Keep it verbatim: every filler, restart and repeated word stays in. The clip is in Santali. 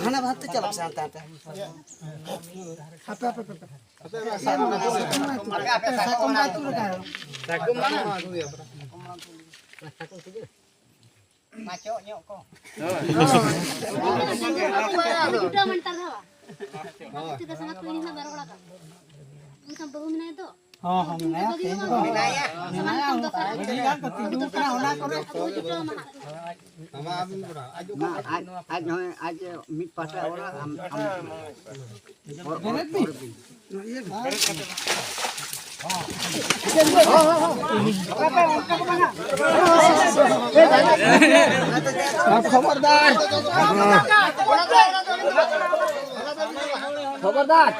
ᱦᱟᱱᱟ ᱵᱷᱟᱵ ᱛᱮ ᱪᱟᱞᱟᱜ ᱥᱮ ᱦᱟᱱᱛᱮ ᱦᱟᱱᱛᱮ᱾ ᱦᱟᱯᱮ, ᱦᱟᱯᱮ, ᱦᱟᱯᱮ᱾ ᱥᱟᱠᱚᱢ ᱵᱟᱭ ᱛᱩᱫ ᱟᱠᱟᱫ᱾ ᱥᱟᱠᱚᱢ ᱢᱟᱲᱟᱝ᱾ ᱢᱟᱪᱚᱜ ᱧᱚᱜ ᱠᱚ᱾ ᱦᱳᱭ᱾ ᱫᱩᱴᱟᱹ ᱢᱟᱱᱴᱟᱨ ᱫᱚ ᱵᱟᱝ᱾ ᱦᱳᱭ᱾ ᱪᱮᱫ ᱥᱟᱸᱜᱟᱛ ᱠᱚ ᱤᱧ ᱦᱚᱸ ᱵᱟᱨ ᱦᱚᱲ ᱟᱠᱟᱫ᱾ ᱩᱱᱤ ᱛᱟᱢ ᱵᱟᱹᱦᱩ ᱢᱮᱱᱟᱭᱟ ᱛᱚ? ᱦᱚᱸ, ᱦᱚᱸ, ᱢᱮᱱᱟᱭᱟ, ᱛᱮᱦᱮᱧ ᱫᱚ ᱢᱮᱱᱟᱭᱟ᱾ ᱢᱮᱱᱟᱭᱟ, ᱚᱱᱠᱟ ᱟᱹᱰᱤ ᱜᱟᱱ ᱠᱚ ᱛᱤᱸᱜᱩ ᱠᱟᱱᱟ ᱚᱱᱟ ᱠᱚᱨᱮ᱾ ᱟᱵᱚ ᱡᱩᱴᱟᱹ ᱢᱟᱦᱟ᱾ ᱢᱟ, ᱟᱡ, ᱟᱡ ᱦᱚᱸ, ᱟᱡ ᱢᱤᱫ ᱯᱟᱥᱟ ᱚᱲᱟᱜ, ᱟᱢ, ᱟᱢ ᱦᱚᱲ, ᱦᱚᱲ, ᱦᱚᱲ ᱵᱤᱱ᱾ ᱠᱷᱚᱵᱚᱨᱫᱟᱨ, ᱠᱷᱚᱵᱚᱨᱫᱟᱨ᱾